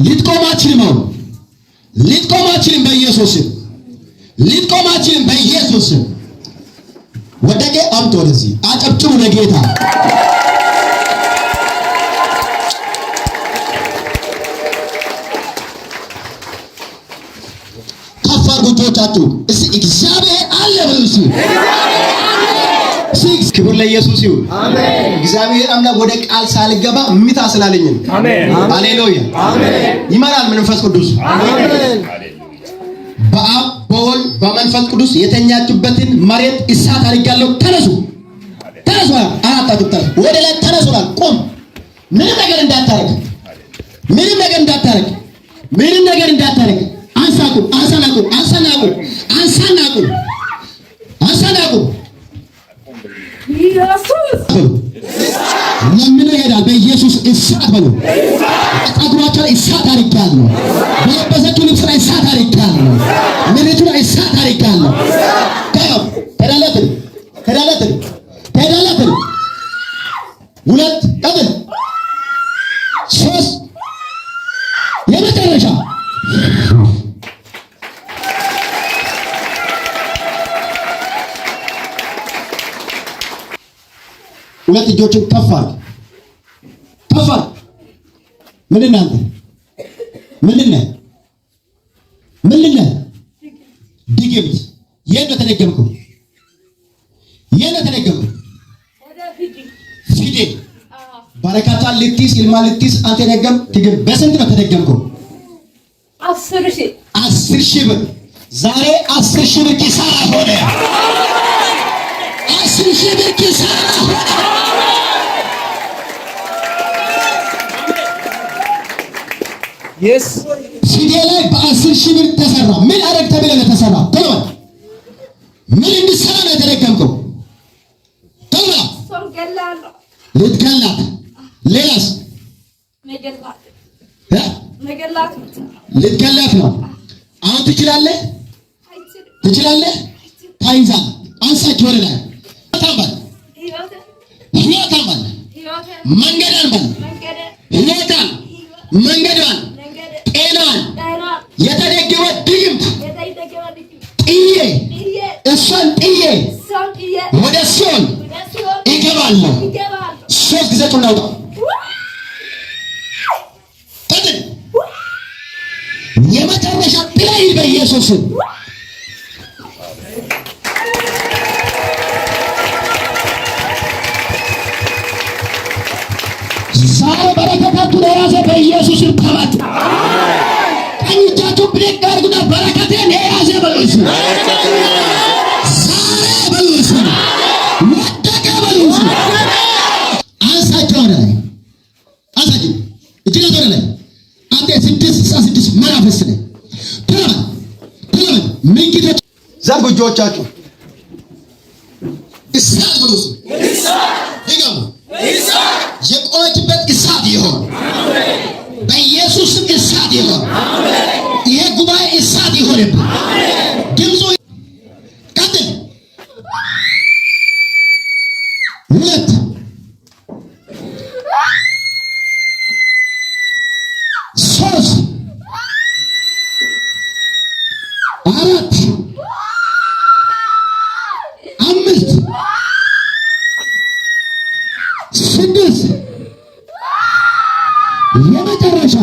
ልትቆም አትችልም። አሁን ልትቆም አትችልም። በኢየሱስ ስም ልትቆም አትችልም። በኢየሱስ ስም ወደቀ። አምጡ ወደዚህ። አጨብጭቡ ለጌታ። ከፍ አድርጉ እጆቻችሁ። እስኪ እግዚአብሔር አለ በሉ። እስኪ ክብር ለኢየሱስ ይሁን። እግዚአብሔር አምላክ ወደ ቃል ሳልገባ ምታ ስላለኝ ነው። ሃሌሉያ። ይመራል መንፈስ ቅዱስ። በአብ በወልድ በመንፈስ ቅዱስ የተኛችሁበትን መሬት እሳት አድርጋለሁ። ተነሱ፣ ተነሱ፣ አራታችሁ ተነሱ፣ ወደ ላይ ተነሱ። ቁም። ምንም ነገር እንዳታረግ፣ ምንም ነገር እንዳታረግ፣ ምንም ነገር እንዳታረግ። አንሳቁ፣ አንሳናቁ፣ አንሳናቁ፣ አንሳናቁ፣ አንሳናቁ። ለምን ይሄዳል? በኢየሱስ እሳት በሉ። ጠጉራቸው ላይ እሳት አድርጋለሁ። በለበሰችው ልብስ ላይ እሳት አድርጋለሁ። ምድሪቱ ላይ እሳት አድርጋለሁ። ተዳለትን ተዳለትን ተዳለትን ሁለት ቀጥል ሶስት የመጨረሻ ሁለት እጆችን ከፍ አድርግ፣ ከፍ አድርግ። ምንድን ነህ አንተ? ምንድን ነህ? ምንድን ነህ? ድግምት። የት ነው የተደገምከው? የት ነው የተደገምከው? ፊዴ በረካታ ልትይዝ ይልማ ልትይዝ አንተ ደገም ትግል። በስንት ነው ተደገምከው? 10,000። 10,000 ብር። ዛሬ 10,000 ብር ኪሳራ ሆነ። 10,000 ብር ኪሳራ ሆነ። ፊዴ ላይ በ10,000 ብር ተሰራ። ምን አረግ ተብለህ ነው የተሰራ? ቶሎ በል። ምን እንድትሰራ ነው የተደገምከው? ቶሎ በል። እሷን ገላለሁ። ልትገላት። ሌላስ? መገላት እ? መገላት። ልትገላት ነው። አሁን ትችላለህ? አይችልም። ትችላለህ? ታይዛል። አንሳች ወደ ላይ ታምባል። ህይወቴ ህይወቷን በል፣ ህይወቴ መንገዷን በል፣ መንገዴ ህይወቷን፣ መንገዷን፣ መንገዴ ጤናዋን ጤና የተደገመ ድግምት የተደገመ ልጅ ጥዬ ጥዬ እሷን ጥዬ እሷን ጥዬ ወደ ሲኦል ወደ ሲኦል እገባለሁ። እገባለሁ። ሶስት ጊዜ ጩና ውጣ። ቀጥል። የመጨረሻ ጥላ ሂድ በኢየሱስ ስም። ዛሬ በረከታችሁን የያዘ በኢየሱስ ስም ተመታ። ቀኝ እጃችሁን ብድግ አድርጉና በረከቴን የያዘ በሉ እስኪ። ዛሬ በሉ እስኪ። ወደቀ በሉ እስኪ። አንሳቸው ወደ ላይ አንሳቸው፣ እጅግ ወደ ላይ። አንተ 666 መናፍስት ነህ። ቶሎ በል፣ ቶሎ በል። ምንጊቶች ዘርጉ እጆቻችሁ። እሳት በሉ እስኪ። ድገሙ። የቆመችበት እሳት ይሆን፣ በኢየሱስም እሳት ይሆን። ይሄ ጉባኤ እሳት ይሆንብህ። ድምፁ ቀጥል። ሁለት ሶስት አራት አምስት ስድስት የመጨረሻ